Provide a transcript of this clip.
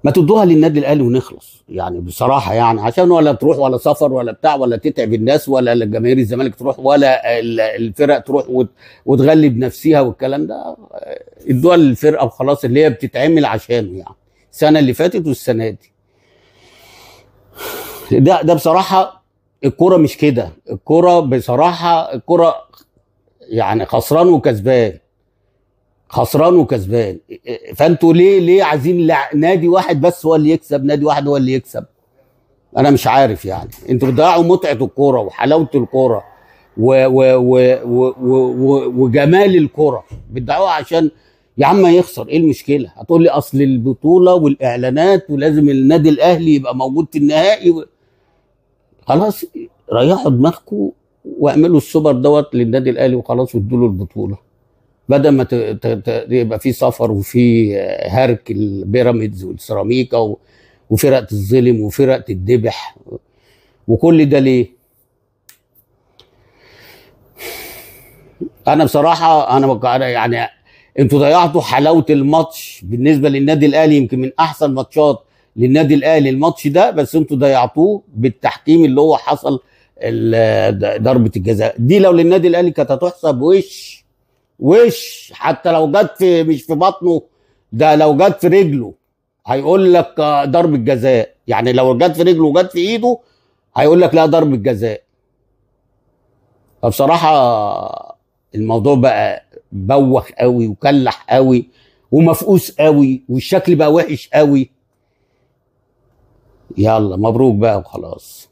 ما تدوها للنادي الاهلي ونخلص يعني بصراحة، يعني عشان ولا تروح ولا سفر ولا بتاع، ولا تتعب الناس، ولا جماهير الزمالك تروح، ولا الفرق تروح وتغلب نفسها والكلام ده. ادوها للفرقة وخلاص، اللي هي بتتعمل عشانه يعني، السنة اللي فاتت والسنة دي. ده بصراحة الكورة مش كده، الكورة بصراحة الكورة يعني خسران وكسبان، خسران وكسبان. فانتوا ليه عايزين نادي واحد بس هو اللي يكسب، نادي واحد هو اللي يكسب؟ انا مش عارف يعني. انتوا بتضيعوا متعه الكورة وحلاوة الكورة وجمال الكورة، بتضيعوها عشان يا عم يخسر. ايه المشكلة؟ هتقول لي اصل البطولة والاعلانات ولازم النادي الاهلي يبقى موجود في النهائي خلاص ريحوا دماغكم واعملوا السوبر دوت للنادي الاهلي وخلاص، وادوا له البطولة، بدل ما يبقى في سفر وفي هرك البيراميدز والسيراميكا وفرق تتظلم وفرق تتذبح وكل ده ليه؟ انا بصراحة انا يعني انتوا ضيعتوا حلاوة الماتش بالنسبة للنادي الاهلي، يمكن من احسن ماتشات للنادي الاهلي الماتش ده، بس انتوا ضيعتوه بالتحكيم اللي هو حصل ضربه الجزاء دي. لو للنادي الاهلي كانت هتحسب وش، حتى لو جت في مش في بطنه، ده لو جت في رجله هيقول لك ضربه جزاء، يعني لو جت في رجله وجت في ايده هيقول لك لا ضربه جزاء. فبصراحة الموضوع بقى بوخ قوي وكلح قوي ومفقوس قوي، والشكل بقى وحش قوي. يلا مبروك بقى وخلاص.